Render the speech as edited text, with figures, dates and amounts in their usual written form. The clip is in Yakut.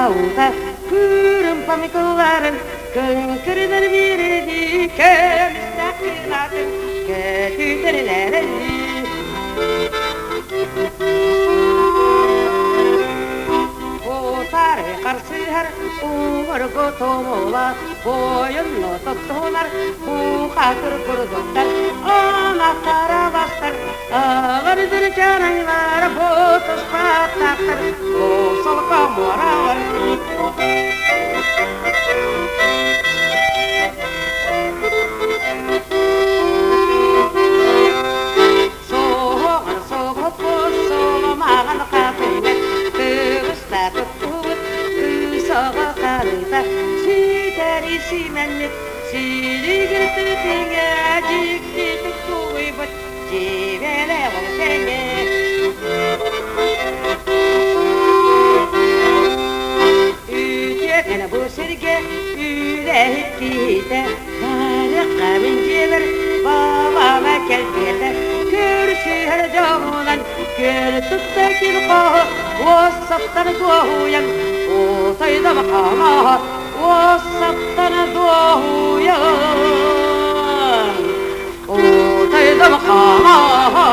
уута кыырымпам кылларын кыҥкырынан биэрдии көмүстээх кынатын көтүтэрин эрэллии. Утары харсыһар уҥуоргу тумула буойунну туттунар бухатыр курдуктар ынахтара бастар ылырдыр чараҥнар бу туспаттахтар бу солко муоралар. Суоҕар соҕоппут суолумаҕын хатыҥы кыыста туттубут кыыс оҕо харыта ситэри симэммит силигир тытыҥа дьиктитик тулуйбут дьиибэлээх ол тэҥэ. Үтүөкэн бу сиргэ үлэһит киһитэ барыахха мин дьиэбэр бабама кэлбиэтэ көрсүһэр дьоһунан күөл тутта кил хоһо уоссаптан дуоһуйан утайдам хаамаһа уоссаптан дуоһуйан утайдам хаамаһа.